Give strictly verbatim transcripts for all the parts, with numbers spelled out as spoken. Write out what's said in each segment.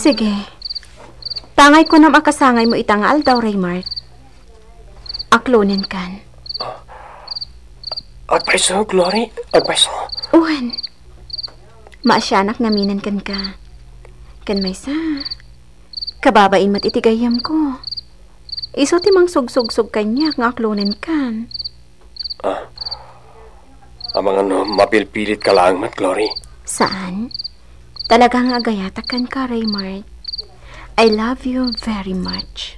Sige. Tangay kunam a kasangaymo ita nga aldaw, Raymart. Aklonenkan. Agpayso, Glory. Agpayso. Wen, maasianak ngaminen kenka. Ken maysa, kababain met iti gayyemko. Isu ti mangsugsugsog kaniak nga aklonenkan. Ah, amangan no mapilpilitka laeng met, Glory? Saan? Talaga nga agayatak kenka, Raymart. I love you very much.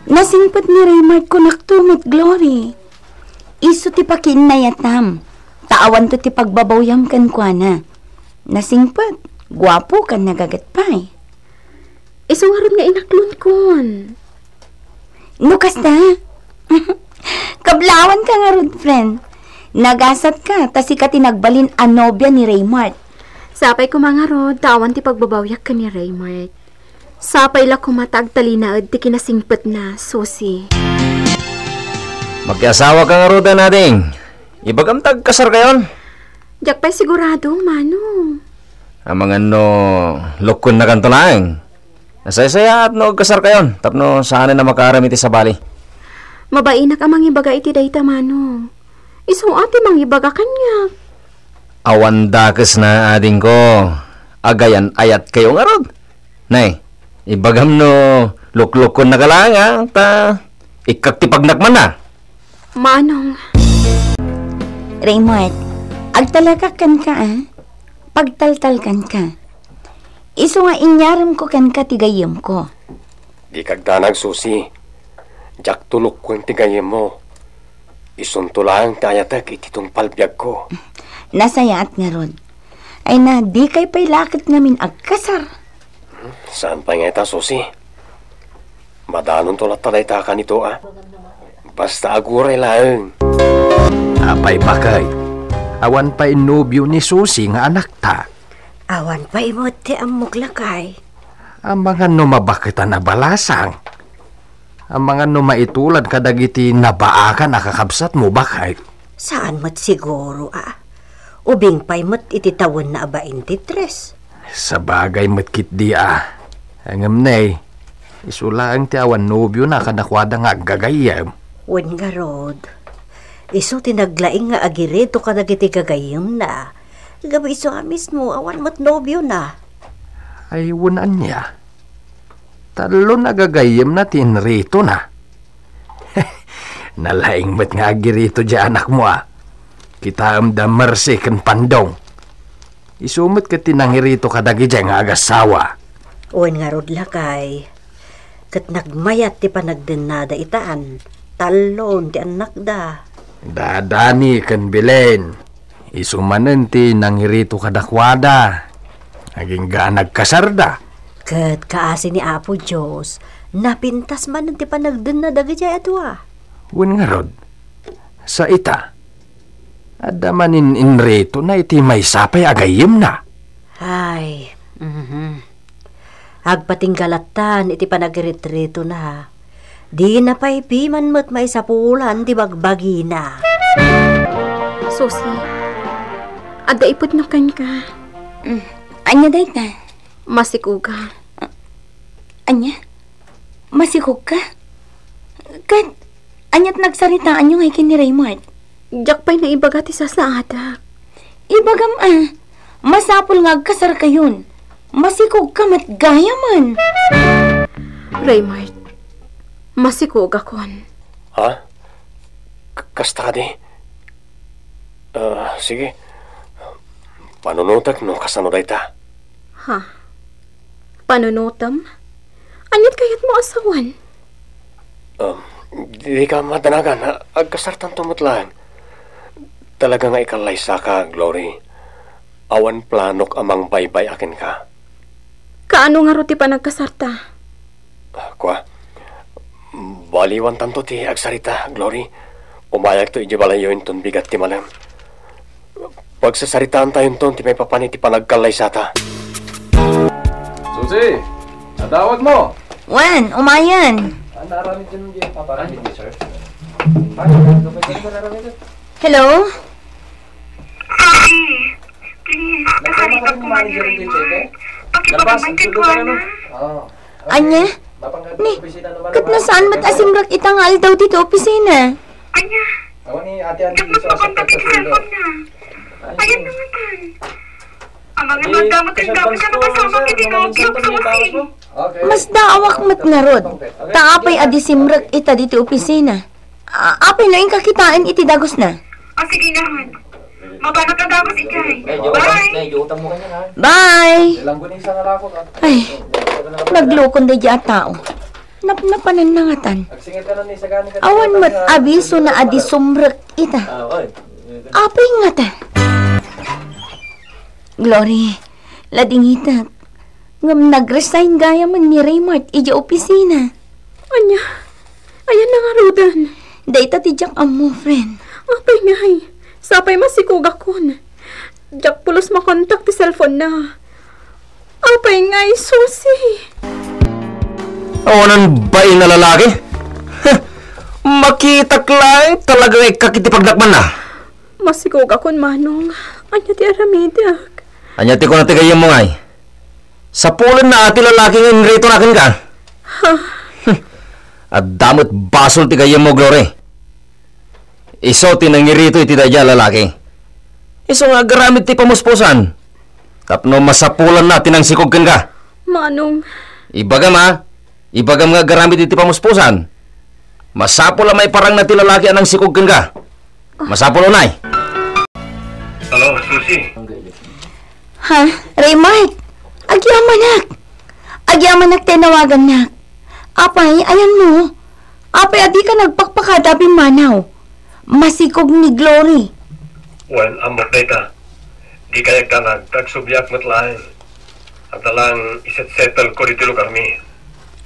Nasingpet ni Raymart kunakto met, Glory. Isu ti pakiinnayatam, ta awanto ti pagbabawyam kenkuana. Nasingpet, guapo ken nagaget pay. Isu ngarud nga inaklonkon. No kasta, kablawanka ngarud, friend. Nagasatka, ta sika ti nagbalin a nobia ni Raymart. Sapay koma ngarud, ta awan ti pagbabawyak ken ni Raymart. Sapay la koma ta agtalinaed ti kinasingpetna, Susi. Makiasawaka ngaruden, ading. Ibagam ta agkasarkayon? Diak pay sigurado, Manong. Amangan no lokkonnakanto laeng. Nasaysayaat no agkasarkayon tapno saanen a makaaram iti sabali. Mabainak a mangibaga iti dayta, Manong. Isu a ti mangibaga kaniak. Awan dakesna, adingko. Agayan-ayatkayo ngarud. Nay, ibagam no loklokkonnaka laeng, a, ta ikkak ti pagnak man, a. Manong. Raymart, agtalekak kenka, a. Pagtaltalkanka. Isu nga inyaremko kenka ti gayyemko. Dika agdanag, Susi. Diakto lokkuen ti gayyemmo. Isunto laeng ti ayatek iti tungpal biagko. Nasayaat ngarud. Ay na, dikay pay la ket ngamin agkasar. Saan pay nga ita, Susi? Madanonto latta dayta kanito, a. Basta aguray laeng. Apay, baket? Awan pay nobio ni Susi nga anakta? Awan pay met ti ammok, lakay. Amangan no mabaketan a balasang. Amangan no maitulad kadagiti nabaakan a kakabsatmo, baket. Saan met siguro, a. Ubing pay met iti tawenna a baintitres. Sabagay met ketdi, a. Ngem ne, isu laeng ti awan nobiona kadakuada nga aggagayyem. Wen ngarud, isu ti naglaing nga agirito kadagiti gagayyemna. Gapu isu a mismo, awan met nobiona. Ay, wen ania? Tallon a gagayyemna ti inritona. Nalaing met nga agirito diay anakmo, a. Kitaem da Mercy ken Pandong. Isu met ket ti nangirito kadagidiay nga agassawa. Wen ngarud, lakay, ket nagmayat ti panagdennada itan, tallon ti annakda. Da Dani ken Belen. Isu manen ti nangirito kadakuada. Agingga a nagkasarda. Ket kaasi ni Apo Dios, napintas manen ti panagdenna dagidiay a dua. Wen ngarud, sa ita, adda manen inritona iti maysa pay a gayyemna. Ay, mhm. Agpatingga lattan iti panagritritona. Dina pay piman met maisapulan ti bagbagina. Susi, adda ipudno kenka. Mm, ania dayta? Masikuga. Ania? Masikogka? Ket aniat nagsaritaanyo ngay ken ni Raymart? Diak pay naibaga ti sasaadak. Ibagam a, masapul nga agkasarkayon. Masikogka met gayamen. Raymart, masikogakon. Ha? K-, kasta kadi? Ah, sige. Panunotek no kasano dayta. Ha? Panunotem? Aniat kayatmo a sawen? Um, dika madanagan. Agkasartanto met laeng. Talaga nga ikallaysaka, Glory. Awan planok a mangbaybay-a kenka. Kaano ngarud ti panagkasarta? Ah, kua, baliwantanto ti agsarita, Glory. Umayakto idiay balayyo inton bigat ti malem. Pagsasaritaantayonton ti maipapan iti panagkallaysata. Susi, adawagmo! Wen, umayen. Hello? Susi, Please, kasaritak koma ni Raymond. Pakipagaman kenkuana. Ania? Ni, ket no saan met a simrek ita nga aldaw ditoy opisina? Ania? Ket no makontak ti cellphone na. Ayan na nga tan. Amangan nga damot ti dapit a makasamak iti kaagyak, Susi. Masdaawak met ngarud. Ta apay a di simrek ita ditoy opisina? A-, apay no inka kitaen iti dagusna? O, sige ngarud. Mabanak a dagus idiay. Bye! Bye! Ay, naglukon daydiay a tao. Napnapanan na ngatan. Awan met abiso na a di sumrek ita. Apay ngata? Glory, ladingitek. Ngem nag-resign gayamen ni Raymart idiay opisina. Ania? Ayan na ngaruden? Dayta ti diak ammo, friend. Apay ngay? Sapay masikogakon. Diak pulos makontak ti cellphone na. Apay ngay, Susi? Awanan bain a lalaki? Heh, makitak laeng talaga nga ikkak iti pagdakmanna. Masikogakon, Manong. Ania ti aramidek? Ania ti kuna ti gayyemmo ngay? Sapulenna a ti lalaki nga inritona kenka? Ha? Adda met basol ti gayyemmo, Glory. Isu ti nangirito iti daydiay a lalaki. Isu nga agaramid ti pamuspusan. Tapno masapulanna ti nangsikog kenka. Manong. Ibagam, a. Ibagam nga agaramid iti pamuspusan. Masapul a maiparangna ti lalaki a nangsikog kenka. Masapul unay. Hello, Susi. Ha? Raymart? Agyamanak! Agyamanak ti nawagannak. Apay, ayanmo? Apay a dika nagpakpakada a pimmanaw? Masikog ni Glory. Wen, ammok dayta. Dika agdanag, ta agsubliak met laeng. Adda lang iset-settle ko ditoy lugarmi.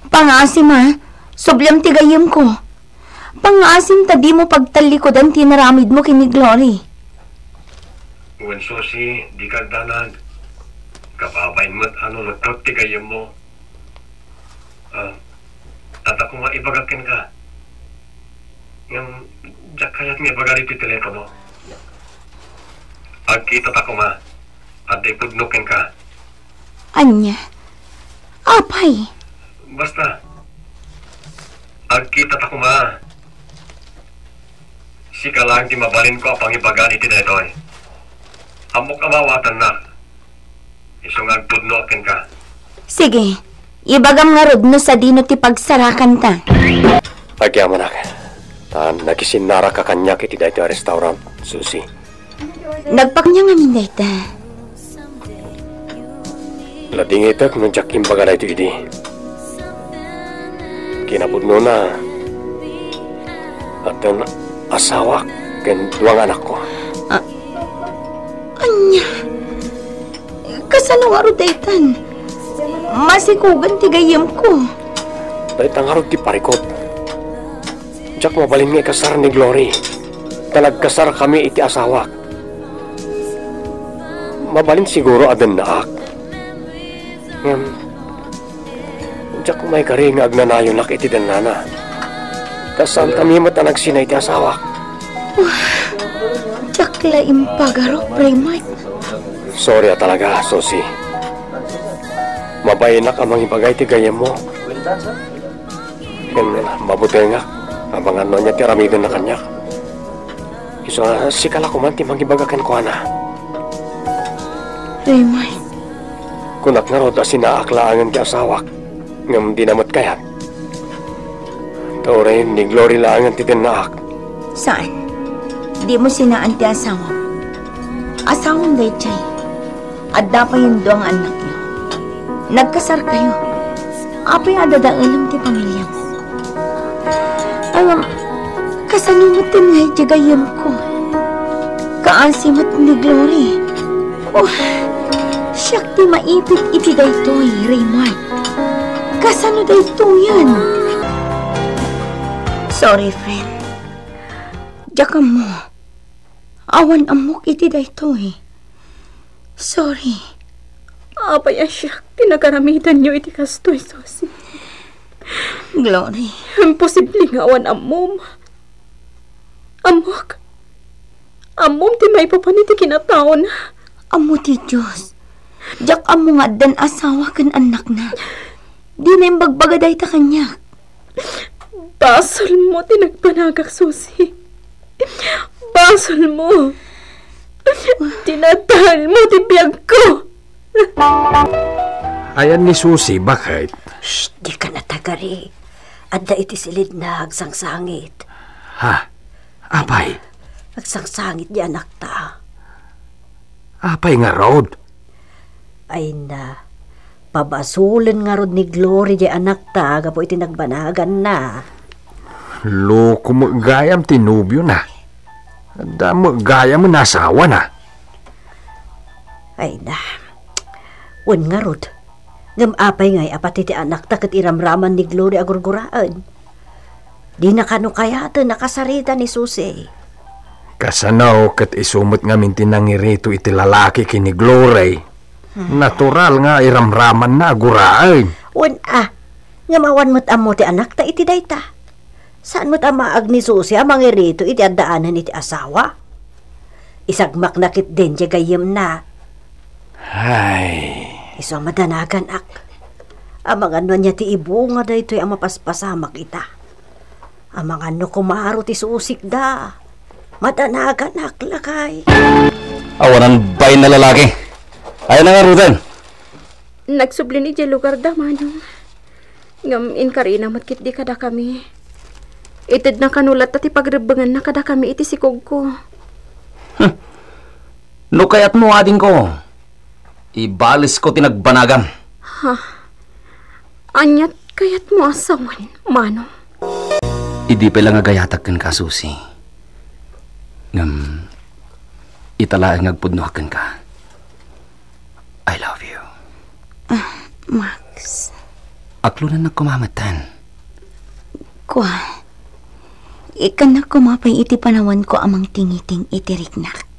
Pangaasim, a. Subliam ti gayyemko. Pangaasim ta dimo pagtallikudan ti inaramidmo ken ni Glory. Wen, Susi, dika agdanag. Kababain met a no luttot ti gayyemmo. A, adda koma ibagak kenka. Ngem diak kayat nga ibaga ditoy telepono. Agkitata koma. Adda ipudno kenka. Ania? Apay? Basta, agkitata koma. Sika laeng ti mabalinko a pangibaga iti daytoy. Ammok a maawatannak. Isu nga agpudnoak kenka. Sige, ibagam ngarud no sadino ti pagsarakanta. Agyamanak, ta nakisinnaraka kaniak iti daytoy a restaurant, Susi. Nagpakaniang amin dayta. Ladingitek no diak imbaga daytoy idi. Kinapudnona, addan asawak ken dua nga anakko. A-, ania? Kasano ngarud daytan? Masikogan ti gayyemko. Dayta ngarud ti parikut. Diak mabalin nga ikasar ni Glory, ta nagkasarkami iti asawak. Mabalin siguro a dennaak. Ngem, diak maikari nga agnanayonak iti dennana. Ta saankami met a nagsina iti asawak. Diak la impagarup, Raymart. Sorry a talaga, Susi. Mabainak a mangibaga iti gayyemmo. Ken mabutengak, amangan no ania ti aramidenna kaniak. Isu a, sika la koman ti mangibaga kenkuana. Raymond. Kunak ngarud a sinaak laengen ti asawak, ngem dina met kayat. Ta uray ni Glory laengen ti dennaak. Saan? Dimo sinaan ti asawam. Asawam daydiay. Adda payen dua nga annakyo. Nagkasarkayo. Apay a dadaelem ti pamiliam? Ngem, kasano met ti gayyemko? Kaasi met ni Glory. Oh, siak ti maipit iti daytoy, Raymond. Kasano daytoyen? Sorry, friend. Diak ammo. Awan ammok iti daytoy. Sorry. Apay a siak ti nagaramidanyo iti kastoy, Susi? Glory. Imposible nga awan ammom. Ammok. Ammom ti maipapan iti kinataona. Ammo ti Dios. Diak ammo nga addan asawa ken annakna. Dina imbagbaga dayta kaniak. Basolmo ti nagbanagak, Susi. Basolmo. Tinataalmo ti biagko. Ayan ni Susi, baket? Shh, dika natagari. Adda iti silidna, agsangsangit. Ha? Apay? Agsangsangit ti anakta. Apay ngarud? Ay na, pabasolen ngarud ni Glory ti anakta gapu iti nagbanaganna. Loko met gayam ti nobiona. Adda met gayam nga asawana. Ay na. Wen ngarud, ngem apay ngay a pati ti anakta ket iramraman ni Glory a gurguraen? Dina kano kayaten a kasarita ni Susi. Kasano ket isu met ngamin ti nangirito iti lalaki ken ni Glory? Hmm. Natural nga iramramanna a guraen. Wen a, ngem awan met ammo ti anakta iti dayta. Saan met a maag ni Susi a mangirito iti addaanen iti asawa? Isagmakna ketdin ti gayyemna. Ay. Isu a madanaganak. Amangan no ania ti ibunga daytoy a mapaspasamak ita. Amangan no kumaro ti susikda. Madanaganak, lakay. Awanan bain a lalaki. Ayan na nga, Ruden. Nagsublin idiay lugarda, Manong. Ngem inkarina met ketdi kadakami. Itedna kano latta ti pagrebbenganna kadakami iti sikogko. Hmm. No kayatmo, adingko, ibalesko ti nagbanagam. Ha? Aniat kayatmo a sawen, Manong? Idi pay la nga gayatak kenka, Susi. Ngem, ita laeng nga agpudnoak kenka. I love you. Ah, Max. Aklonennak koma metten. Kua, ikkannak koma pay iti panawanko a mangtingiting iti riknak.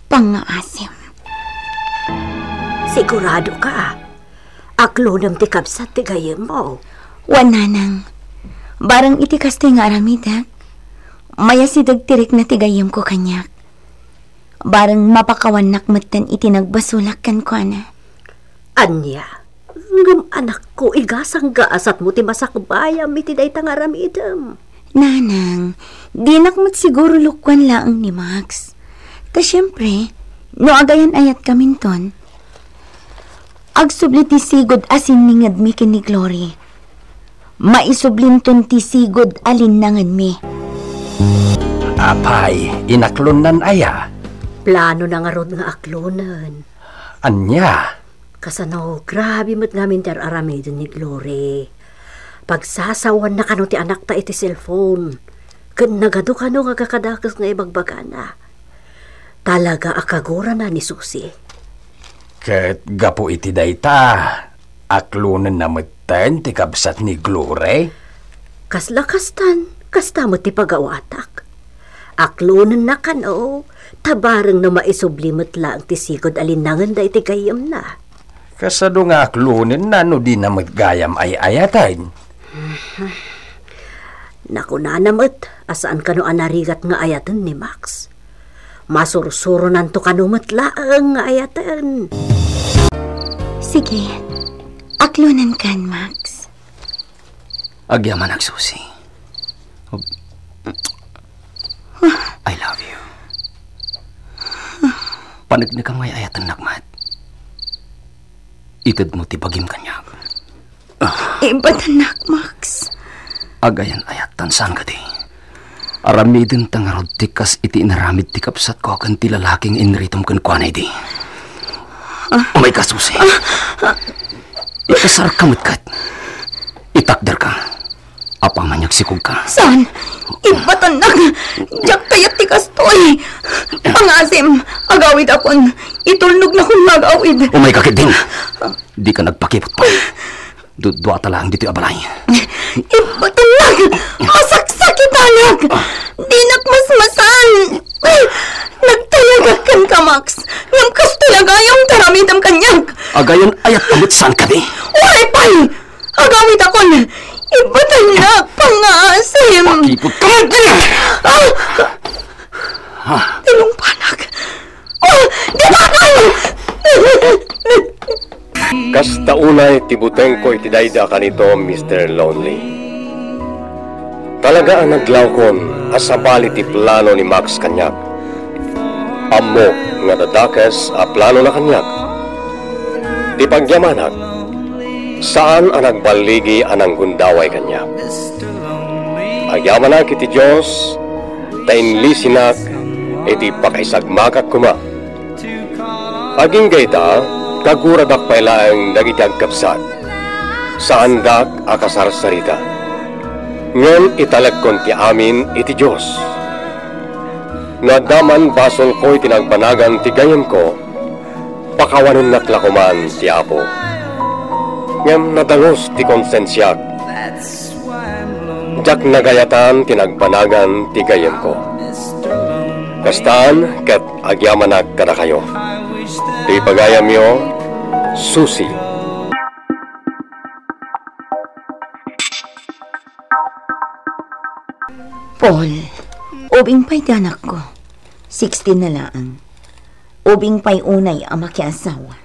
Pangngaasim. Sigurado ka? Aklonem ti kabsat ti gayyemmo? Wen, nanang. Bareng iti kastoy nga aramidek, mayasideg ti rikna ti gayyemko kaniak. Bareng mapakawannak metten iti nagbasolak kenkuana. Ania? Ngem anakko, igasanggasatmo ti masakbayam iti dayta nga aramidem. Nanang, dinak met siguro lukoan laeng ni Max. Ta siempre, no agayan-ayatkaminton, agsubli ti sigud a sinningedmi ken ni Glory. Maisublinton ti sigud a linnangenmi. Apay, inaklonnan aya? Planona ngarud nga aklonen. Ania? Kasano, grabe met ngamin ti ar-aramiden ni Glory. Pagsasawanna kano ti anakta iti cellphone. Ken nagadu kano nga agkakadakes nga ibagbagana. Talaga a kagurana ni Susi. Ket gapu iti dayta, aklonenna metten ti kabsat ni Glory? Kasla kastan, kasta met ti pagawatak. Aklonenna kano, ta bareng no maisubli met laeng ti sigud a linnangenda iti gayyemna. Kasano nga aklonenna no dina met gayam ay-ayaten? Nakunana met a saan kano a narigat nga ayaten ni Max. Masursuronanto kano met laeng nga ayaten. Sige, aklonenkan, Max. Agyamanak, Susi. I love you. Paneknekam nga ay-ayatennak met. Itedmo ti bagim kaniak. Ibatannak, Max. Agayan-ayat tan saan kadi? Aramidenta ngarud ti kas iti inaramid ti kabsatko ken ti lalaki nga inritom kenkuana idi. Ah. Umayka, Susi. Ah. Ikasarka met ket. Itakderka. Apaman nga agsikogka. Saan? Ibatannak. Diak kayat ti kastoy. Pangasim, agawidakon. Itulnognakon nga agawid. Umayka ketdin. Dika nagpakipot pay. Duduata laeng ditoy a balay. Ibatannak! Masaksakitanak! Dinak masmasan! Nagtayagak kenka, Max. Ngem kastoy a gayam ti aramidem kaniak. Agayan-ayat a met saan kadi? Uray pay! Agawidakon! Ibatannak! Pangngaasim! Pakipot ka man! Ah! Tinungpanak! Oh, di ba kayo? Kasta unay ti butengko iti daydi a kanito, Mister Lonely. Talaga a naglawkon a sabali ti plano ni Max kaniak. Ammok nga dadakes a planona kaniak. Ti pagyamanak, saan a nagballigi a nanggundaway kaniak. Agyamanak iti Dios, ta inlisinak iti pakaisagmakak koma. Agingga ita, kaguradak pay laeng dagiti agkabsat. Saandak a kasarsarita. Ngem italekon ti amin iti Dios. No adda man basolko iti nagbanagan ti gayyemko, pakawanennak la koman ti Apo. Ngem nadalus ti konsensiak. Diak nagayatan ti nagbanagan ti gayyemko. Kastan ket agyamanak kadakayo. Ti pagayamyo, Susi. Paul, ubing pay ti anakko. Sixteen na laeng. Ubing pay unay a makiasawa.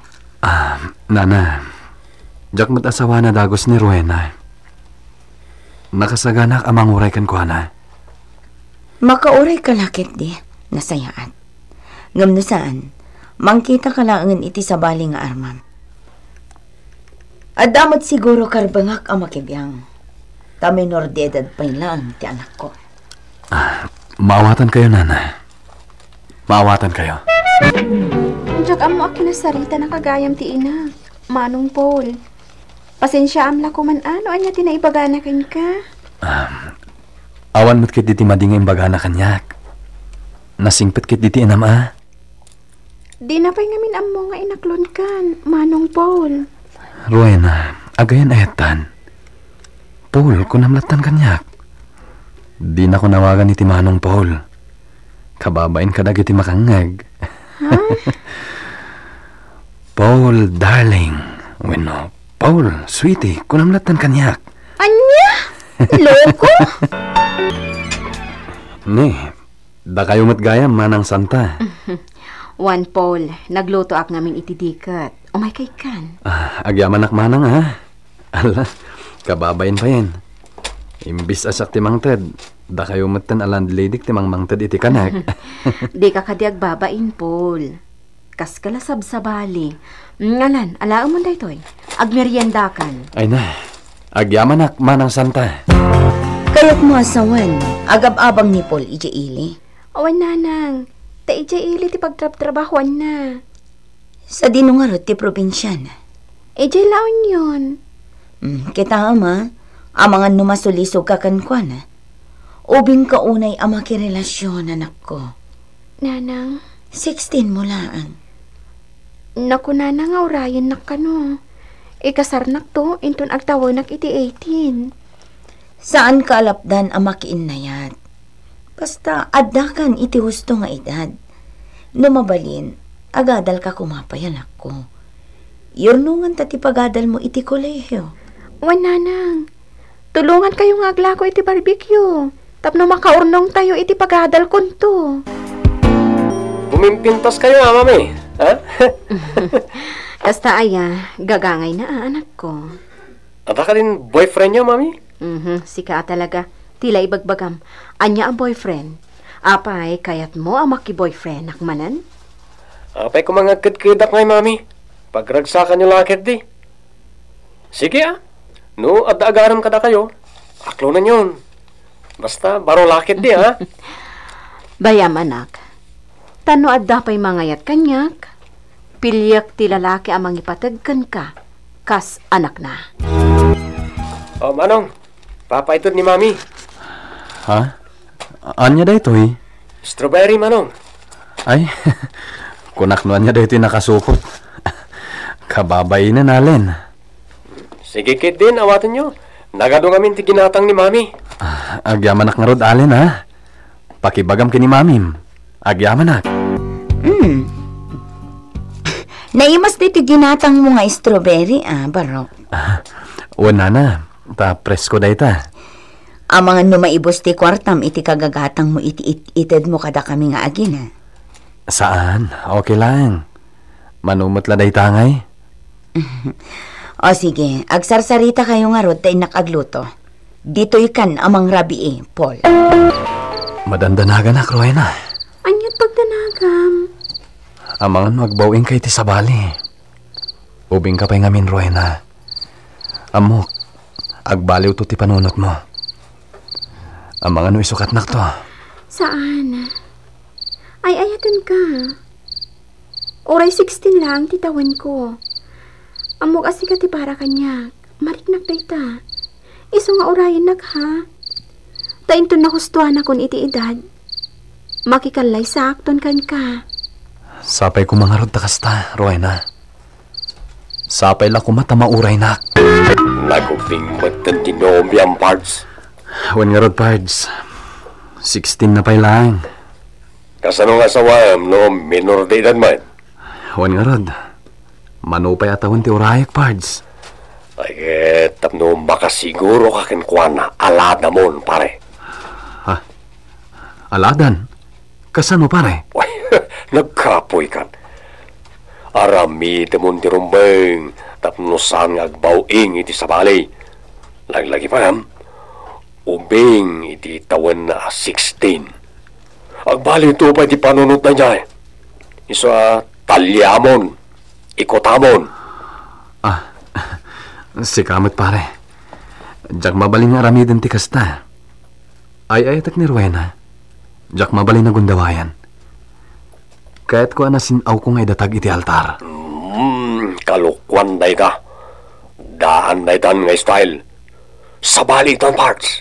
Ah, nana, diak met asawana dagus ni Rowena. Nakasaganak a manguray kenkuana. Makauray ka la ketdi, nasayaat. Ngem no saan, mangkita ka laengen iti sabali nga armam. Adda met siguro karbengak a makibiang, ta minor de edad pay laeng ti anakko. Ah, maawatankayo, nana. Maawatankayo. Diak ammo a kinasarita na kagayam ti ina, Manong Paul. Pasensiaam la koman a no ania ti naibagana kenka. Ah, awan met ketdi ti madi nga imbagana kaniak. Nasingpet ketdi ti inam a. Dina pay ngamin ammo nga inaklonkan, Manong Paul. Rowena, agayan a ettan. Paul, kunam lattan kaniak. Dinako nawagan iti Manong Paul. Kababain kadagiti makangngeg. Ha? Paul, darling. Wenno, Paul, sweetie, kunam lattan kaniak. Ania? Loko? Ne, dakayo met gayam, Manang Santa. Wen, Paul, naglutoak ngamin iti diket. Umayka ikkan. Ah, agyamanak manang, ha? Ala, kababain payen. Imbis a siak ti mangted, dakayo metten a landladyk ti mangmangted iti kanek. Dika kadi agbabain, Paul. Kaska la sabsabali. Ngalan, alaemon daytoy. Agmeriendakan. Ay na, agyamanak, Manang Santa. Kayatmo a sawen, agab-abang ni Paul idiay ili? Awan, nanang. Ta idiay ili ti pagtrabtrabahoanna. Sadino ngarud ti probinsiana? Idiay La Union. Hmm, kitaem a, amangan no masulisogka kenkuana. Ubingka unay a makirelasion, anakko. Nanang? Sixteen mo laeng. Nakunana nga urayennak kano. Ikasarnakto inton agtawenak iti eighteen. Saanka a lapdan a makiinnayat. Basta, addakan iti husto nga edad. No mabalin, agadalka koma pay, anakko. Yurnonganta ti pagadalmo iti kolehio. Wen, nanang. Tulongankayo nga aglako iti barbecue tapno makaurnongtayo iti pagadalkonto. Pumimpintaskayo, a, mami, ha? Kasta aya, gagangayna a, anakko. Adda kadin boyfriendyo, mami? Mhm, sika a talaga. Ti la ibagbagam. Ania a boyfriend? Apay, kayatmo a makiboyfriendak manen? Apay koma nga agkedkedak ngay, mami? Pagragsakanyo la ketdi. Sige, a. No adda agarem kadakayo, aklonenyon. Basta, baro la ketdi, a. Bayam, anak. Ta no adda pay mangayat kaniak, piliek ti lalaki a mangipateg kenka kas anakna. O, Manong, papaited ni Mami. Ha? Ania daytoy? Strawberry, Manong. Ay, kunak no ania daytoy nakasukot. Kababainen, Allen. Sige ketdin, awatenyo. Nagadu ngamin ti ginatang ni Mami. Ah, agyamanak ngarud, Allen, ha? Pakibagam ken ni Mamim. Agyamanak. Hmm. Naimas daytoy ginatangmo nga strawberry, a, Barok. Ah, wen, nana, ta presko dayta. Amangan no maibus ti kuartam iti kagagatangmo iti it-itedmo kadakami nga agina. Saan, okay lang. Mano met la dayta ngay? O sige, agsarsarita kayo ngarud ta innak agluto. Ditoy kan a mangrabii, Paul. Madandanaganak, Rowena. Ania't pagdanagam? Amangan no agbaw-ing ka iti sabali. Ubing ka pay ngamin, Rowena. Ammok, agbaliwto ti panunotmo. Amangan no isukatnakto. Saan. Ay-ayatenka. Uray sixteen laeng ti tawenko. Ammok a sika ti para kaniak. Mariknak dayta. Isu nga urayennak, ha? Ta inton nahustuanakon iti edad, makikallaysakton kenka. Sapay koma ngarud ta kasta, Rowena. Sapay la koma ta mauraynak. Nagubing metten ti nobiam, Pards? Wen ngarud, Pards. Sixteen na pay laeng. Kasano nga asawaem no minor de edad met? Wen ngarud. Mano pay a tawen ti urayek, Pards? Ay, ket tapno makasiguroka kenkuana, aladamon, pare. Ha? Aladan? Kasano, pare? Nagkapoykan. Aramidemon ti rumbeng tapno saan nga agbaw-ing iti sabali. Laglagi pay, ubing iti tawenna a sixteen. Agbaliwto pay ti panunotna idiay. Isu a taliamon, ikutamon. Ah, sika met, pare. Diak mabalin nga aramiden ti kasta. Ay-ayatek ni Rowena. Diak mabalin a gundawayan. Kayatko a nasin-awko nga idatag iti altar. Hmm, kalokuan dayta. Daan daytan nga style. Sabali itan, Pards.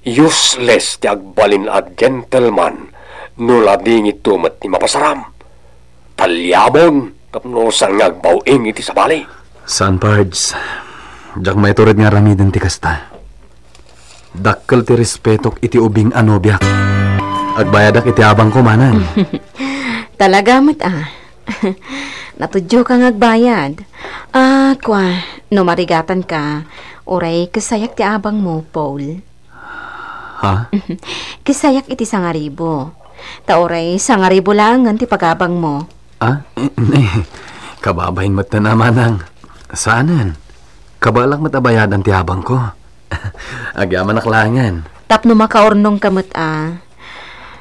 Useless ti agbalin a gentleman no ladingitto met ti mapasaram. Taliamon tapno saan nga agbaw-ing iti sabali. Saan, Pards. Diak maitured nga aramiden ti kasta. Dakkel ti respetok iti ubing a nobiak. Agbayadak iti abangko, manang. Talaga met, a. Natudioka nga agbayad. Ah, kua, no marigatanka, uray kesayak ti abangmo, Paul. Ha? Kesayak iti sangaribu. Ta uray sangaribu laengen ti pagabangmo. Ah? Kababain met ta, manang. Saanen. Kabaelak met a bayadan ti abangko. Agyamanak laengen. Tapno makaurnongka met, a.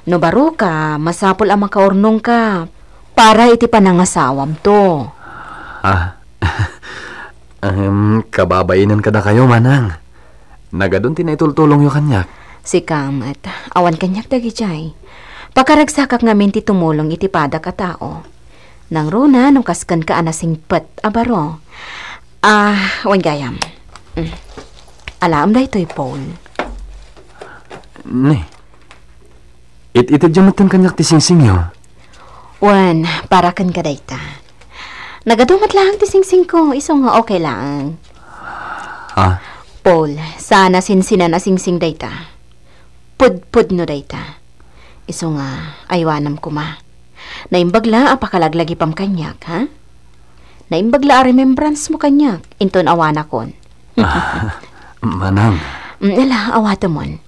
No baroka, masapul a makaurnongka para iti panangasawamto. Ah. Ahem, kababainen kadakayo, manang. Nagadun ti naitultulongyo kaniak. Sika met, awan kaniak dagidiay. Pakaragsakak ngamin ti tumulong iti padak a tao. Nangruna no kas kenka a nasingpet a baro. Ah, wen gayam. Mm. Alaem daytoy, Paul. Ne. It-itedyo metten kaniak ti singsingyo. Wen, para kenka dayta. Nagadu met laeng ti singsingko, isu nga okay laeng. Ah. Paul, saan a sinsinan a singsing dayta. Pudpudno dayta. Isu nga, aywanam koma. Naimbag la a pakalaglagipam kaniak, ha? Naimbag la a remembrance mo kaniak, inton awanakon. Ah, manang. Mm, ala, awatemon.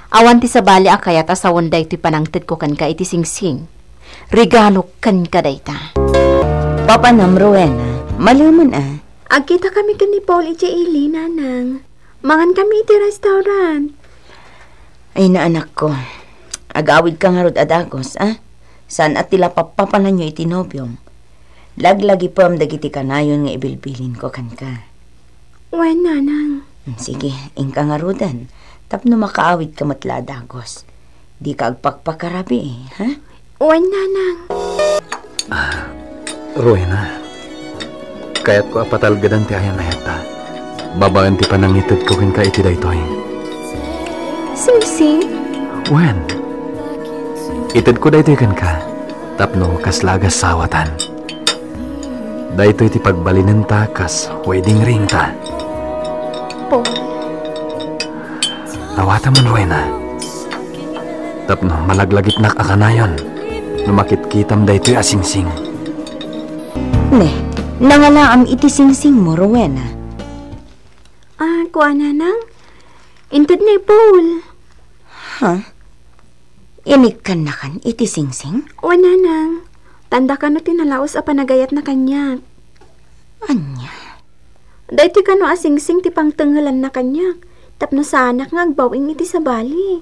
Awan ti sabali a kayat a sawen daytoy panangtedko kenka iti singsing. Regalo kenka dayta. Papanam, Rowena, malemen a. Agkitakami ken ni Paul idiay ili, nanang. Mangankami iti restaurant. Ay, naanakko. Agawidka ngarud a dagus, a? Saan a ti la pappapananyo iti nobiom. Laglagipem dagiti kanayon nga ibilbilinko kenka. Wen, nanang. Hmm, sige, inka ngaruden. Tapno makaawidka met la a dagus. Dika agpakpakarabii, ha? Wen, nanang. Ah, Rowena, kayatko a patalgedan ti ayan-ayatta babaen ti panangitedko kenka iti daytoy. Singsing? Wen, itedko daytoy kenka tapno kasla agassawatan. Daytoy ti pagbalinenta kas wedding ringta. Paul. Awatemon, Rowena. Tapno malaglagipnak a kanayon no makitkitam daytoy a singsing. Ne, nangalaam iti singsingmo, Rowena. Ah, kua, nanang? Inted ni Paul. Ha? Inikkannakan iti singsing? Wen, nanang. Tanda kano ti nalaus a panagayatna kaniak. Ania? Daytoy kano a singsing ti pangtengelanna kaniak tapno saanak nga agbaw-ing iti sabali.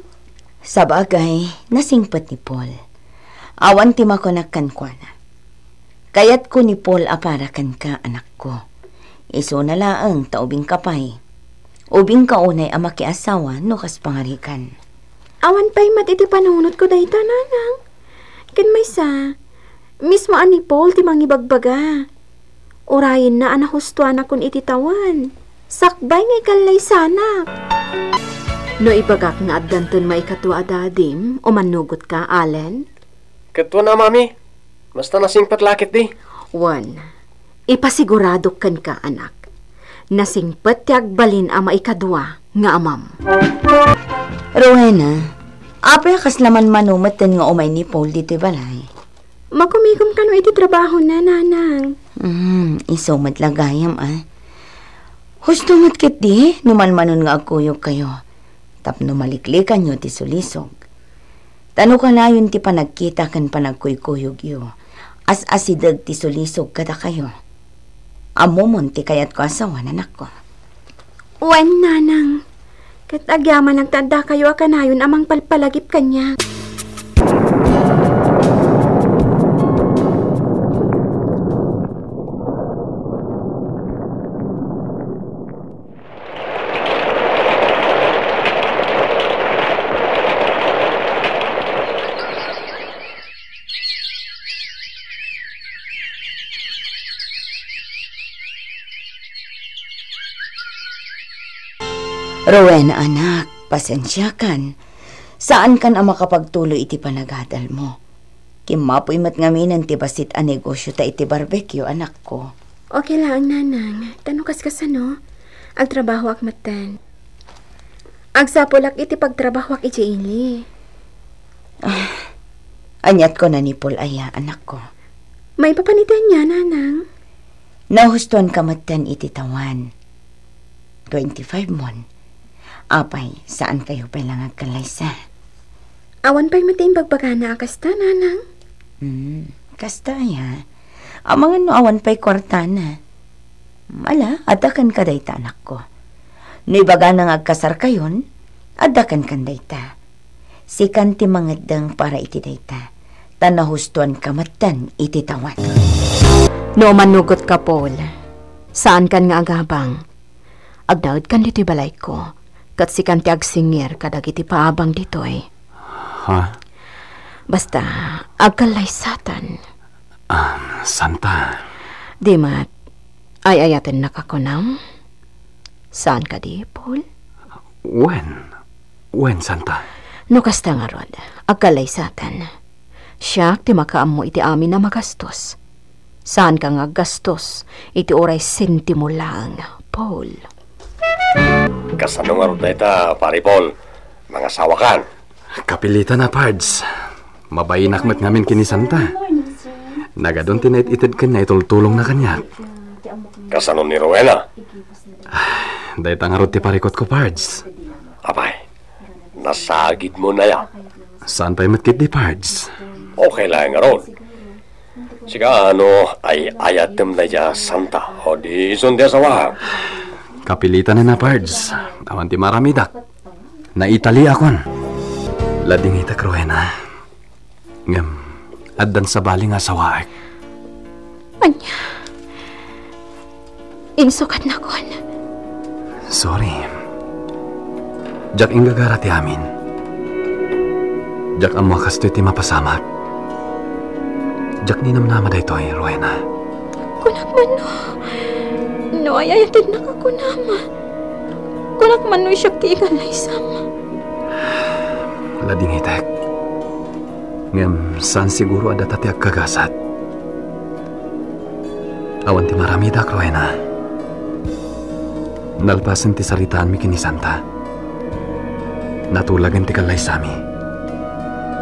Sabagay, nasingpet ni Paul. Awan ti makunak kenkuana. Kayatko ni Paul a para kenka, anakko. Isuna laeng ta ubingka pay. Ubingka unay a makiasawa no kas pangarigan. Awan pay met iti panunotko dayta, nanang. Ken maysa, mismo a ni Paul ti mangibagbaga. Urayenna a nahustuanakon iti tawen. Sakbay nga ikallaysanak. No ibagak nga addanton maikadua a dadim, umannugotka, Allen? Ket wen a, Mami. Basta nasingpet la ketdi. Wen, ipasiguradok kenka, anak. Nasingpet ti agbalin a maikadua nga amam. Rowena, apay a kasla manmano metten nga umay ni Paul ditoy balay? Makumigom kano iti trabahona, nanang. Hmm, isu met la gayam, a. Husto met ketdi no manmanon nga agkuyogkayo tapno maliklikanyo ti sulisog. Ta no kanayon ti panagkita ken panagkuykuyogyo, as-asideg ti sulisog kadakayo. Ammomon ti kayatko a sawen, anakko. Wen, nanang. Ket agyamanak ta addakayo a kanayon a mangpalpalagip kaniak. Rowena, anak, pasensiakan. Saankan a makapagtuloy iti panagadalmo. Kimmapoy met ngaminen ti bassit a negosio ta iti barbecue, anakko. Okay laeng, nanang. Ta no kaskasano, agtrabahoak metten. Agsapulak iti pagtrabahoak idiay ili. Ah, aniat kuna ni Paul aya, anakko? Maipapan iti ania, nanang? Nahustuanka metten iti tawen. Twenty-five mon. Apay, saankayo pay la nga agkallaysa? Awan pay met ti imbagbagana a kasta, nanang. Hmm, kasta aya. Amangan no awan pay kuartana. Ala, adda kenka dayta, anakko. No ibagana nga agkasarkayon, adda kenkan dayta. Sikan ti mangeddeng para iti dayta, ta nahustuanka metten iti tawen. No umannugotka, Paul, saankan nga agabang. Agnaedkan ditoy balayko, ket sikan ti agsingir kadagiti paabang ditoy. Ha? Basta, agkallaysatan. Ah, Santa. Di met, ay-ayatennaka kunam? Saan kadi, Paul? Wen, wen, Santa. No kasta ngarud, agkallaysatan. Siak ti makaammo iti amin a magastos. Saanka nga aggastos iti uray sentimo laeng, Paul. Kasano ngarud dayta, Pari Paul? Mangasawakan? Kapilitan a, Pards. Mabainak met ngamin ken ni Santa. Nagadun ti naititedna ken naitultulongna kaniak. Kasano ni Rowena? Dayta ngarud ti parikutko, Pards. Apay, nasagidmon aya? Saan pay met ketdi, Pards. Okay laeng ngarud. Sika, no ay-ayatem daydiay a Santa, o di isun ti asawaak? Kapilitanen a, Pards. Awan ti maaramidak. Naitaliakon. Ladingitek, Rowena. Ngem, addan sabali nga asawaek. Ania? Insukatnakon. Sorry. Diak inggagara ti amin. Diak ammo a kastoy ti mapasamak. Diak ninamnama daytoy, Rowena. Kunak man no, no ay-ayatennaka kunam. Kunak man no siak ti ikallaysam. Ladingitek. Ngem saan siguro a data ti agkagasat. Awan ti maaramidak, Rowena. Nalpasen ti saritaanmi ken ni Santa, natulagen ti kallaysami.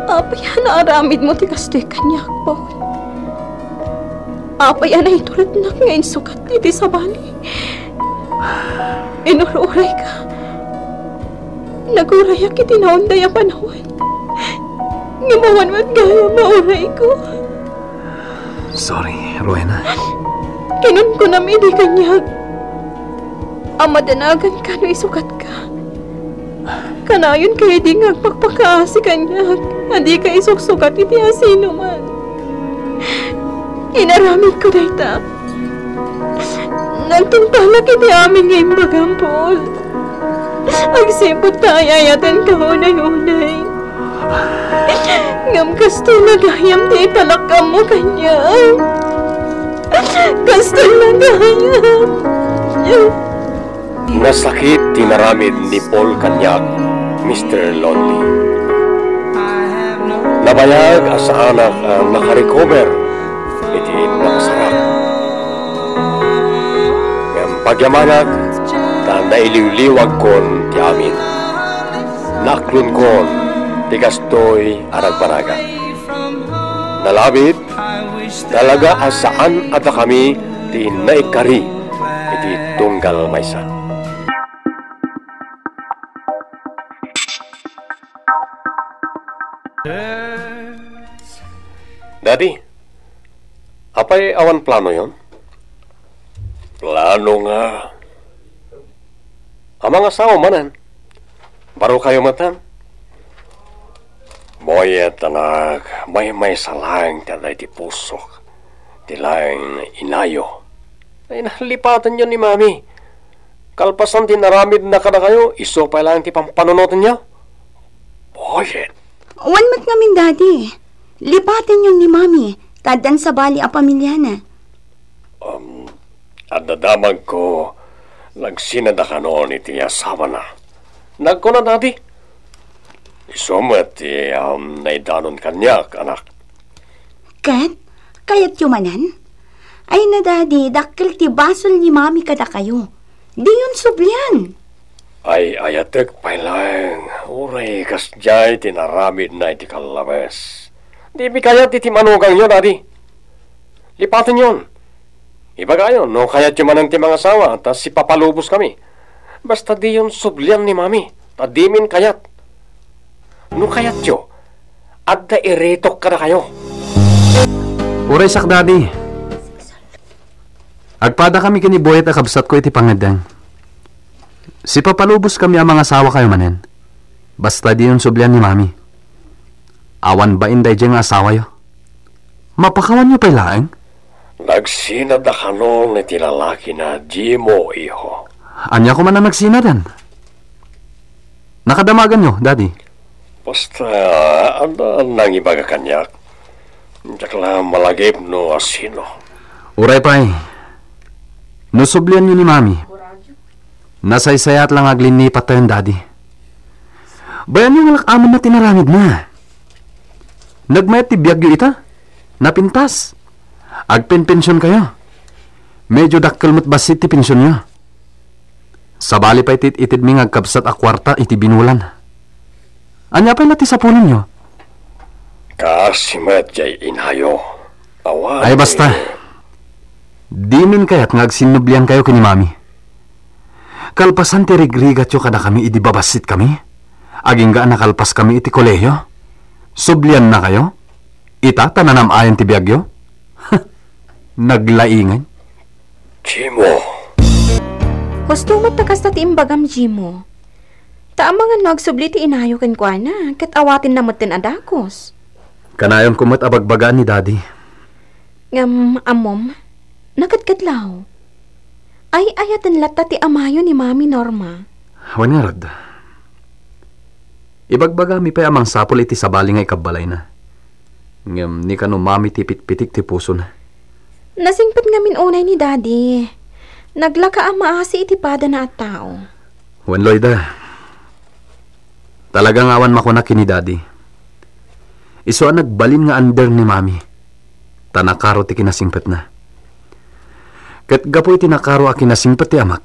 Apay a naaramidmo ti kastoy kaniak, Paul? Apay a naiturednak nga insukat iti sabali? Inur-urayka. Nagurayak iti naunday a panawen. Ngem awan met gayam a urayko. Sorry, Rowena. Kinunkunam idi kaniak a madanaganka no isukatka. Kanayon kadi nga agpakpakaasi kaniak a dika isuksukat iti asinoman. Inaramidko dayta. Nagtungpalak iti amin nga imbagam, Paul. Agsipud ta ay-ayatenka unay-unay. Ngem kastoy na gayam ti ipalakkammo kaniak. Kastoy na gayam. Nasakit ti naramid ni Paul kaniak, Mister Lonely. Nabayag a saanak a nakarecover iti napasarak. Ngem pagyamanak ta nailiwliwagkon ti amin. Naaklonkon ti kastoy a nagbanagak. Nalabit, talaga a saan a dakami ti naikari iti tunggal maysa. Daddy, apay awan planoyon? Plano nga a mangasawa manen. Baro kayo matan. Boyet, anak, maymaysa laeng ti adda iti pusok, ti laeng inayo. Ay, nalipatenyo ni Mami. Kalpasan ti naramidna kadakayo, isu pay laeng ti pampanunotenyo. Boyet. Wen met ngamin, Daddy. Lipatenyo ni Mami, ta addan sabali a pamiliana. Um, adda damagko, nagsinada kanon iti asawana. Nagkuna, Daddy. Isu met ti, um, naidanon kaniak, anak. Ket, kayatyo manen? Ay na, Daddy, dakkel ti basol ni Mami kadakayo. Diyon sublian. Ay, ayatek pay laeng, uray kasdiay ti naramidna iti kallabes. Dimi kayat iti manugangyo, Daddy. Lipatenyon. Ibagayon, no kayatyo manen ti mangasawa, ta sipapaluboskami. Basta diyon sublian ni Mami, ta dimin kayat. No kayatyo, adda iretok kadakayo. Uray sak, Daddy. Agpadakami ken ni Boyet a kabsatko iti pangngeddeng. Sipapaluboskami a mangasawakayo manen. Basta diyon sublian ni Mami. Awan bain daydiay nga asawayo. Mapakawanyo pay laeng? Nagsinada kanon iti lalakina, Jimo, iho. Ania koma a nagsinadan? Nakadamaganyo, Daddy? Basta, adda nangibaga kaniak. Diak la malagip no asino. Uray pay. No sublianyo ni Mami, nasaysayaat la nga aglinnipat tayon, Daddy. Bayanyo nga lak-amanna ti naramidna. Nagmayat ti biagyo ita. Napintas. Agpenpensionkayo. Medyo dakkel met bassit ti pensionyo. Sabali pay ti it-itedmi nga agkabsat a kuarta iti binulan. Ania pay la ti sapulenyo? Kaasi met jay inayo. Awan. Ay, basta. Dimin kayat nga agsinnubliankayo ken ni Mami. Kalpasan ti rigrigatyo kadakami idi babassit kami, agingga a nakalpas kami iti kolehio, subliannakayo? Ita ta nanam-ayan ti biagyo? Naglaingan. Jimo. Husto met ta kasta ti imbagam, Jimo. Ta amangan no agsubli ti inayo kenkuana, ket awatenna metten a dakes. Kanayonko met a bagbagaan ni Daddy. Ngem, ammom, nakadkadlaw. Ay-ayaten latta ti amayo ni Mami, Norma. Wen ngarud. Ibagbagami pay a mangsapul iti sabali nga ikabbalayna. Ngem ni kano Mami ti pitpitik ti pusona. Nasingpet ngamin unay ni Daddy. Naglaka a maasi iti padana a tao. Wen, Loida. Talaga nga awan makuna ken ni Daddy. Isu a nagbalin nga under ni Mami. Ta nakaro ti kinasingpetna. Ket gapu iti nakaro a kinasingpet ti amak,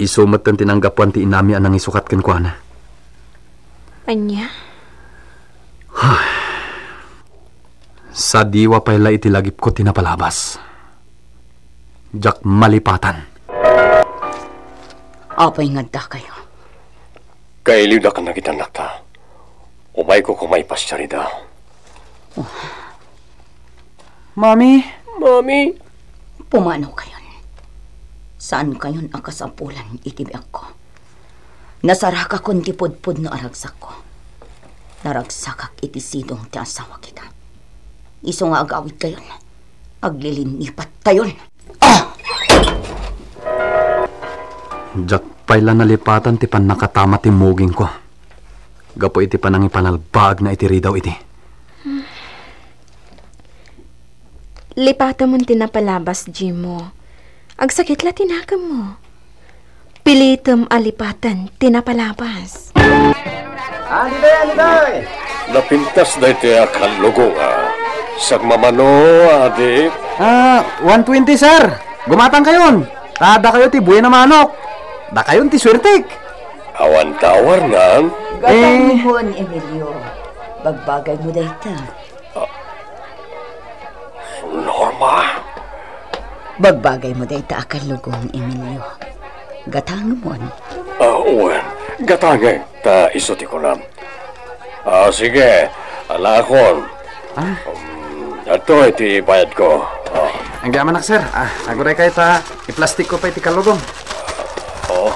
isu metten ti nanggapuan ti inami a nangisukat kenkuana. Ania? Sadiwa pay la iti lagipko ti napalabas. Diak malipatan. Apay nga addakayo? Kailiwdak a nakitannak ta. Mayko koma ipasiar ida. Mami? Mami? Pumanaw kayon. Saan kayon a kasapulan iti biagko. Nasarakakon ti pudpudno a ragsakko. Naragsakak iti sidong ti asawa kita. Isu nga agawid kayon, aglilinipat tayon. Ah! Diak pay la nalipatan ti pannakatama ti mugingko gapu iti panangipanalbaagna iti ridaw iti. Lipatamon ti napalabas, Jimo. Agsakit la ti nakemmo. Pilitem a lipaten ti napalabas. Adi tayo, adi tayo! Napintas daytoy a kallugonga. Sagmamano, adi. Ah, one twenty, sir. Gumatang kayon. Ta dakayo ti buena manok. Dakayon ti suertek. Awan tawarnan. Eh. Gatangmon, Emilio. Bagbagay mo dayta. Norma? Bagbagay mo dayta a kallugong, Emilio. Gatangemon. Ah, wen, gatangek ta isu ti kunam. Ah, sige, alakon. Ah? Um, adtoy ti bayadko. Ah. Agyamanak, sir. Ah, aguray kayo ta iplastikko pay ti kallugong. Oh,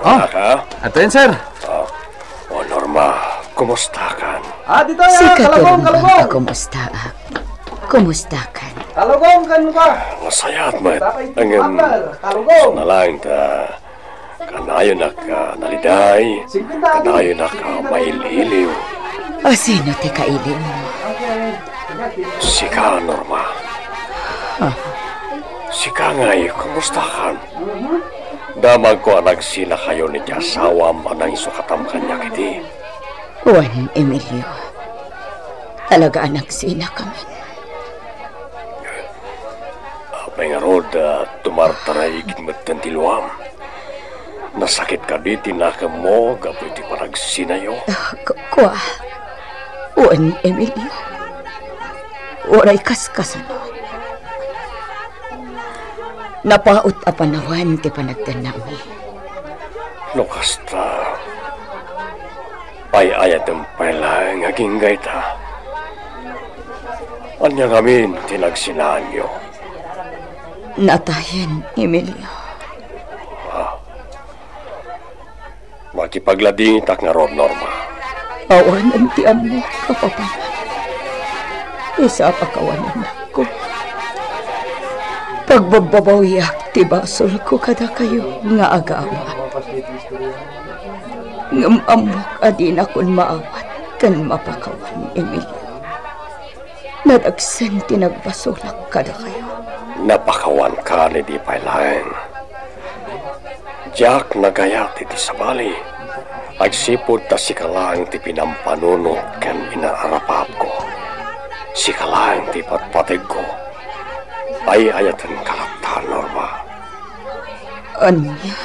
Oh, agyamanak, ha? Adtoyen, sir. Ah, oh, Norma, kumustakan? Ah, dito ya, Sika ti kalabong, rumang kalabong. A kumustaak. Kumustakan? Kalabong, kan ba? Masayat met. Tapay Angem, kalabong. Sana lang ta kanayon a ka naliday, kanayon a ka mail-iliw. O sino ti kailiw mo? Sika, Norma. Ah. Sika ngay, kumustakan? Damagko a nagsinakayon iti asawam a nangisukatam kaniak iti. Wen, Emilio. Talaga a nagsinakamin. Apay ngarud a tumartaraygid metten ti luam? Nasakit kadi ti nakemmo gapu iti panagsinayo? Ah, ku-, kua. Wen, Emilio. Uray kaskasano. Napaut a panawen ti panagdannami. No kasta, ay-ayatem pay laeng agingga ita. Ania ngamin ti nagsinaanyo? Natayen, Emilio. Ah. Makipagladingitak ngarud, Norma. Awanen ti ammok a papanan. Isu a pakawanennakko. Pagbabbabawiak ti basolko kadakayo nga agawam. Ngem ammok a dinakon maawat ken mapakawan, Emilio. Nadagsen ti nagbasolak kadakayo. Napakawankan idi pay laeng. Diak nagayat iti sabali. Agsipud ta sika laeng ti pinampanunot ken inaarapapko. Sika laeng ti patpategko. Ay-ayatenka latta, Norma. Ania?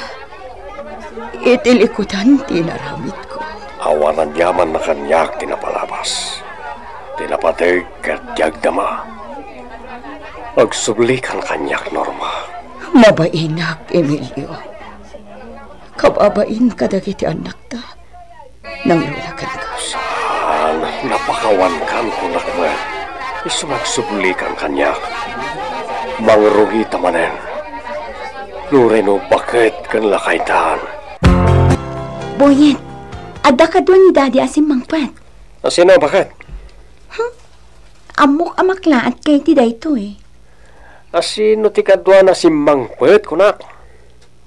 Iti likudan ti inaramidko. Awan agyamanna kaniak ti napalabas, ti napateg ket ti agdama. Agsublikan kaniak, Norma. Mabainak, Emilio. Kababain kadagiti annakta. Nangruna kenka. Saan, napakawankan kunak met. Isu nga agsublikan kaniak. Mangrugita manen. Nuray no baket ken lakaytan. Boyet, adda kadua ni Daddy a simmangpet. A sino, baket? Hmm? Ammok a maklaat kay ti daytoy. A sino ti kadua na simmangpet, kunak?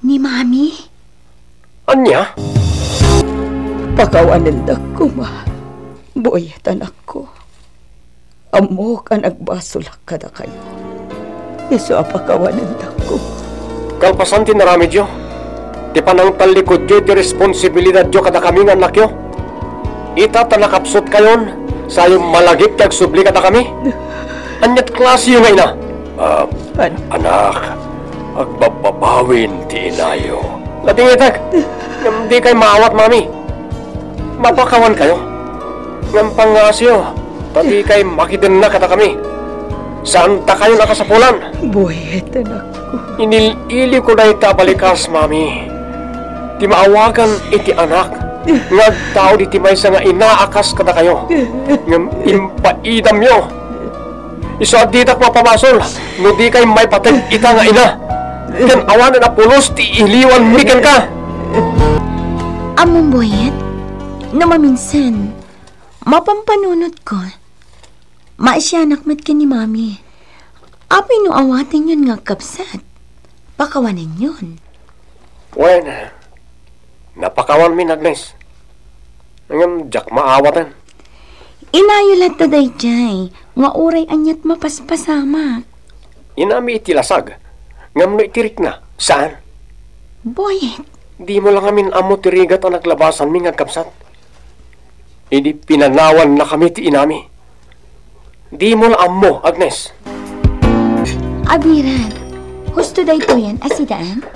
Ni Mami. Ania? Pakawanendak koma, Boyet, anakko. Ammok a nagbasolak kadakayo. Isu a pakawanendak koma. Kalpasan ti naramidyo, ti panangtallikudyo iti responsibilidadyo kadakami nga annakyo. Ita ta nakapsutkayon, sayo malagip ti agsubli kadakami. Aniat klasiyo nga ina? Ah, An- anak, agbabbabawin ti inayo. Ladingitek, ngem dikay maawat, Mami. Mapakawankayo. Ngem pangngasiyo, ta dikay makidenna kadakami. Saantakayon a kasapulan. Boyet, anakko. Inil-iliwko dayta a balikas, Mami. Ti maawagan iti anak. nga agtaud iti maysa nga ina a kas kadakayo, ngem impaidamyo. Isu a ditak mapabasol no dikay maipateg ita nga ina, ken awanen a pulos ti iliwanmi kenka. Ammom, Boyet, no maminsan, mapampanunotko, maasianak met ken ni Mami. Apay no awatenyon nga agkabsat? Pakawanenyon. Wen, napakawanmin, Agnes. Ngem diak maawaten. Inayo latta daydiay nga uray aniat mapaspasamak. Inami iti lasag, ngem no iti rikna, saan? Boyet. Dimo la ngamin ammo ti rigat a naglabasanmi nga agkabsat. Idi pinanawannakami ti inami. Dimo la ammo, Agnes. Abirat, husto daytoyen a sidaan?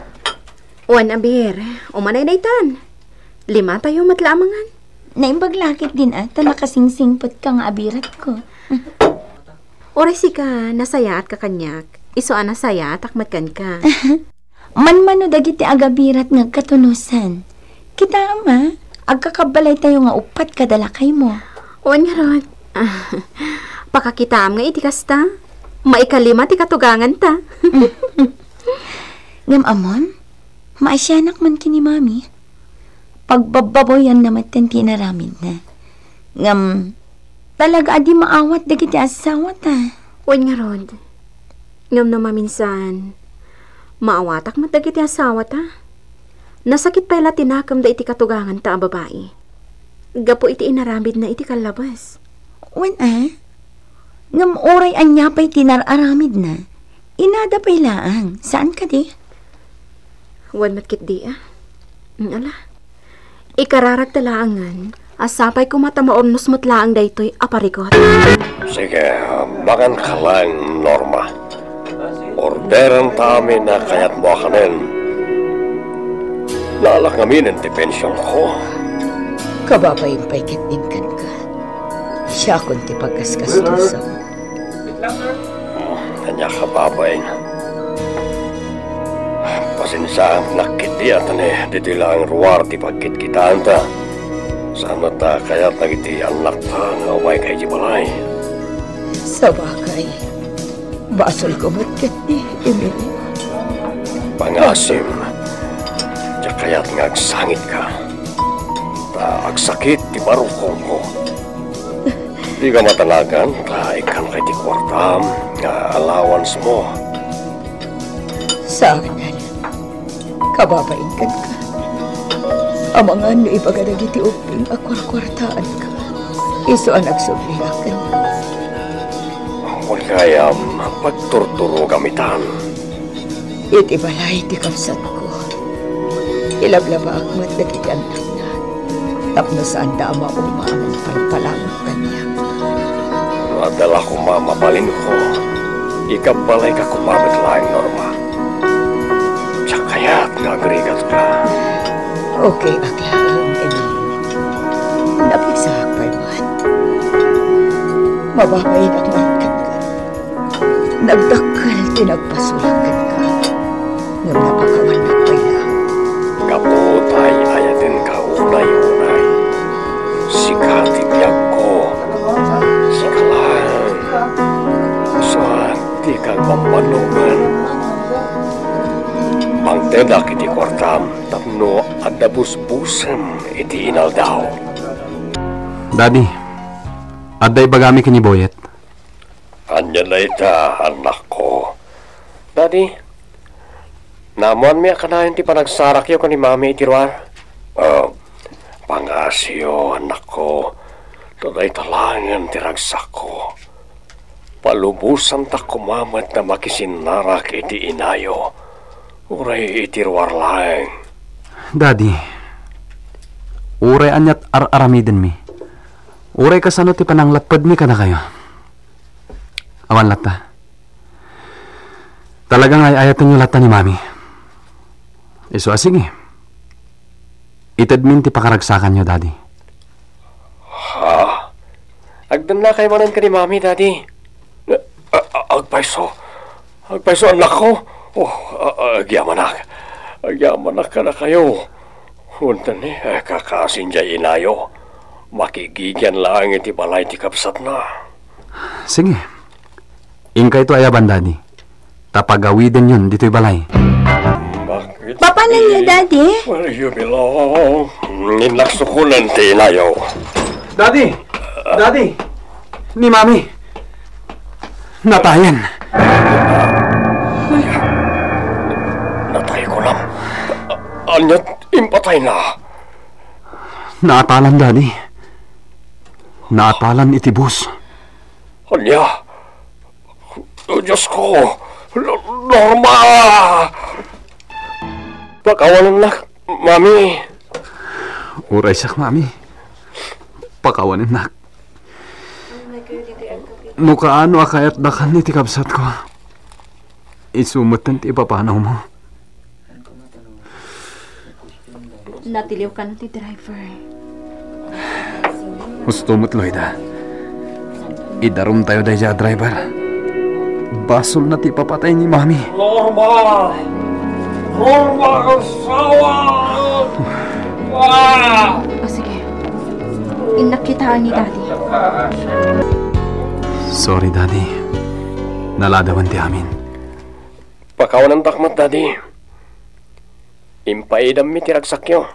Wen, Abir, umanay daytan. Limatayo met la a mangan. Naimbag la ketdin a ta nakasingsingpetka nga abiratko. Uray sika, nasayaatka kaniak, isu a nasayaatak met kenka. Manmano dagiti agabirat nga agkatunosan. Kitaem a, agkakabbalaytayo nga uppat kada lakaymo. Wen ngarud, pakakitaem nga iti kasta, maikalima ti katuganganta. Ngem ammom, maasianak man ken ni Mami. Pagbabbabawianna metten ti inaramidna. Ngem, talaga a di maawat dagiti assawata. Wen ngarud. Ngem no maminsan, maawatak met dagiti assawata. Nasakit pay la ti nakemda iti katuganganta a babai. Gapu iti inaramidna iti kallabes. Wen a? Ngem uray ania pay ti nar-aramidna, inada pay laeng, saan kadi? Wen met ketdi a. Ala. Ikararagta laengen a sapay koma ta maurnos met laeng daytoy a parigot. Sige, manganka laeng, Norma. Orderanta amin a kayatmo a kanen. Naalak ngaminen ti pensionko. Kababain pay ketdin kenka. Siakon ti paggaskasdusam. Ania, kababain? Pasensianak ketdi a ta ne, ditoy laeng ruar ti pagkitkitaanta. Saan met a kayat dagiti annakta nga umayka iti balay. Sabagay, basolko met ketdi, Emilio. Pangaasim, diak kayat nga agsangitka. Ta agsakit ti barukongko. Dika matanagan ta ikkanka iti kuartam nga allowance mo. Saanen, kababain kenka. Amangan no ibaga dagiti ubbing a kuarkuartaanka, isu a nagsubliak kenka. Wen gayam, pagturturogam itan. Iti balay ti kabsatko, ilablabaak met dagiti annakna tapno saanda a mauma a mangipalpalabot kaniak. No adda la koma mabalinko, ikabbalayka koma met laeng, Norma. Diak kayat nga agrigatka. Okay ak laeng, Emil. Napigsaak pay met. Mababainak man kenka. Nagdakkel ti nagpasulak kenka, ngem napakawannak pay la. Gapu ta ay-ayatenka unay-unay, sika ti biagko, sika laeng. Saan ti kagpampannuman? Mangtedak iti kuartam tapno adda busbusem iti inaldaw. Daddy, adda ibagami ken ni Boyet. Ania dayta, annakko? Daddy, naammoanmi a kanayon ti panagsarakyo ken ni Mami iti ruar. Ah, pangngaasim, annakko, ta dayta laengen ti ragsakko. Palubosantak koma met a makisinnarak iti inayo, uray iti ruar laeng. Daddy, uray aniat ar-aramidenmi, uray kasano ti pananglappedmi kadakayo. Awan latta. Talaga nga ay-ayatenyo latta ni Mami. Isu a sige. Itedmin ti pakaragsakanyo, Daddy. Ha? Agdannakayo manen ken ni Mami, Daddy. A-, a-, agpayso. Agpayso, annakko. Oh, a-, a-, agyamanak. Agyamanak kadakayo. Kuntani, eh, kakaasin diay inayo. Makigigian laeng iti balay ti kabsatna. Sige. Inkayto ayaban, Daddy. Ta pagawidenyon ditoy balay. Bakit? Mapanan niya, Daddy? Where you belong? Ninaksukunan ti inayo. Daddy! Daddy! Ni Mami! Natayan. Natay ko lang. Anya impatayna? Naatalan, Daddy. Naatalan iti bus. Anya? Oh, Diyos ko! Lo-, Norma! Pakawanennak, Mami. Uray siak, Mami. Pakawanennak. No kaano a kayatdakan iti kabsatko, isu metten ti ipapanawmo. Natiliw kano ti driver. Husto met, Loida. Idarumtayo daydiay a driver. Basolna ti ipapatay ni Mami. Norma! Norma, asawa! Ah! O, sige. Innak kitaen ni Daddy. Sorry, Daddy. Naladawen ti amin. Pakawanentak met, Daddy. Impaidammi ti ragsakyo.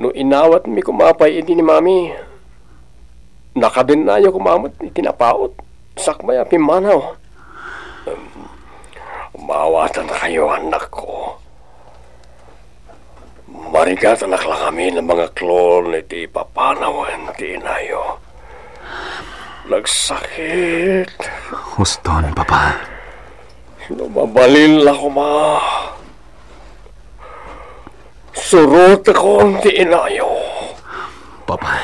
No inawatmi koma pay idi ni Mami, nakadennayo koma met iti napaut sakbay a pimmanaw. Em, maawatankayo, annakko. Marigatanak lang amin a mangaklon iti ipapanawen ti inayo. Nagsakit. Huston, Papa. No mabalin la koma, surotekon ti inayo. Papa.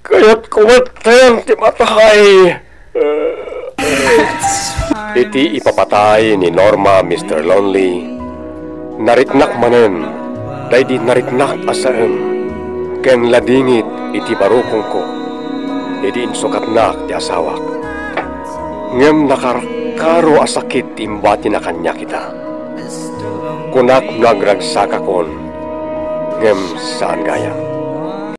Kayatko metten ti matay. Iti ipapatay ni Norma, Mister Lonely, nariknak manen daydi nariknak a saem ken ladingit iti barukongko idi insukatnak ti asawak. Ngem nakarkaro a sakit ti imbatina kaniak ita. Kunak no agragsakakon, ngem saan gayam.